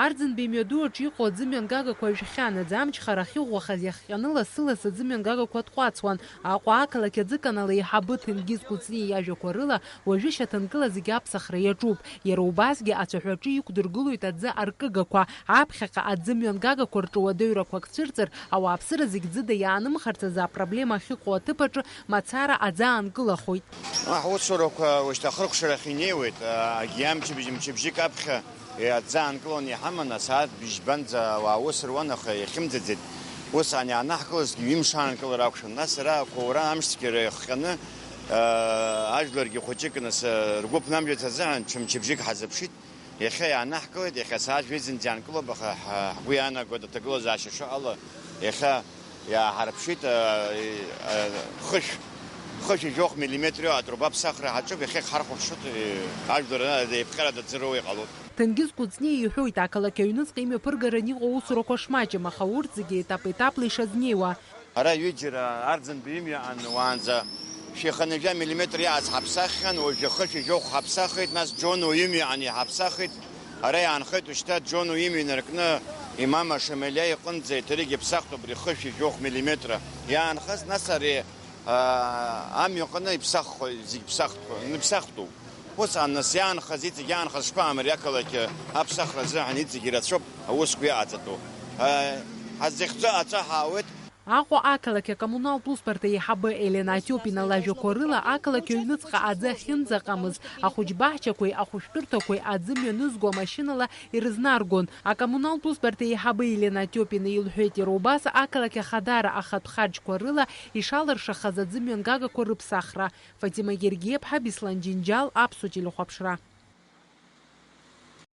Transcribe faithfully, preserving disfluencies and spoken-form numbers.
Арӡынба имҩаду аҿы иҟоу аӡымҩангагақәа жәхьан, аӡы амчхара ахьыӷәӷәахаз иахҟьаны лассы-лассы аӡымҩангагақәа тҟәацуан. Аҟәа ақалақь аӡыканал аиҳабы Ҭенгиз Кәыҵниа иажәақәа рыла, уажәы шьаҭанкыла зегь аԥсахра иаҿуп. Иара убасгьы ацәаҳәаҿы иқәдыргылоит аӡы аркыгақәа. Аԥхьаҟа аӡымҩангагақәа рҿы уадаҩрақәак цәырҵыр, ауааԥсыра зегь ӡыда иаанымхарц азы апроблема ахьыҟоу аҭыԥ аҿы мацара аӡы аанкылахоит. Ҳусурақәа уажәшьҭа ахыркәшарахь инеиуеит, агьи амчыбжь мчыбжьык аԥхьа. Аӡы аанкыланы иҳаман, асааҭ бжьбанӡа ауаа аус руан, аха иахьымӡаӡеит. Усҟан иаанаҳкылазгьы ҩымш аанкылар акәшон. Нас ара ақәаура амшцәгьара иахҟьаны, ажәларгьы хәыҷык нас, ргәы ԥнамжәац азыҳәан ҽымчыбжьык ҳазыԥшит. Иахьа иаанаҳкылеит, иахьа асааҭ жәеизынӡа иаанкылоуп, аха ҳгәы иаанагоит аҭагылазаашьа шыҟало, иахьа иааҳарԥшит, хышә, хышә жәохә миллиметр иоуа атруба ԥсахра ҳаҿуп, иахьагь ҳархәаԥшуеит, ажәлар еиԥҟьарада ӡыруа иҟалоит. Ҭенгиз Кәыҵниа иҳәоит, ақалақь аҩныҵҟа имҩаԥыргараны иҟоу аусурақәа шмаҷым, аха урҭ зегьы етап-етапла ишазнеиуа. Ара ҩыџьара Арӡынба имҩаҟан уаанӡа шәи хынҩажәа миллиметр иааз ҳаԥсаххьан, уажәы хышә жәохә ҳаԥсахит, нас Џьону имҩаҟан иҳаԥсахит. Ара иаанхеит, ушьҭа Џьону имҩа инаркны имама Шамелиа иҟынӡа еиҭарыгь иԥсахт убри хышә жәохә миллиметра иаанхаз, нас ари, аа, амҩаҟны иԥсаххо, зегь ԥсахтәу, иԥсахтәу. Усҟан нас иаанхаз, иҵегь иаанхаз шԥаамри, ақалақь аԥсахра азыҳәан иҵегь ирацәоуп аусқәа иҟаҵатәу. Ҳаззахьӡо аҵәа ҳаауеит. Аҟәа ақалақь акоммуналтә усбарҭа аиҳабы Елена Атиопина лажәақәа рыла, ақалақь аҩныҵҟа аӡы ахьынӡаҟамыз, ахәыҷбаҳчақәеи ахәышәтәырҭақәеи аӡы мҩанызго амашьынала ирызнаргон. Акоммуналтә усбарҭа аиҳабы Елена Атиопина илҳәеит, иара убас ақалақь ахадара ахатә хаџьқәа рыла ишалыршахаз аӡы мҩангагақәа рыԥсахра. Фатима Гергиаԥҳа, Беслан Џьынџьал, Аԥсуа телехәаԥшра.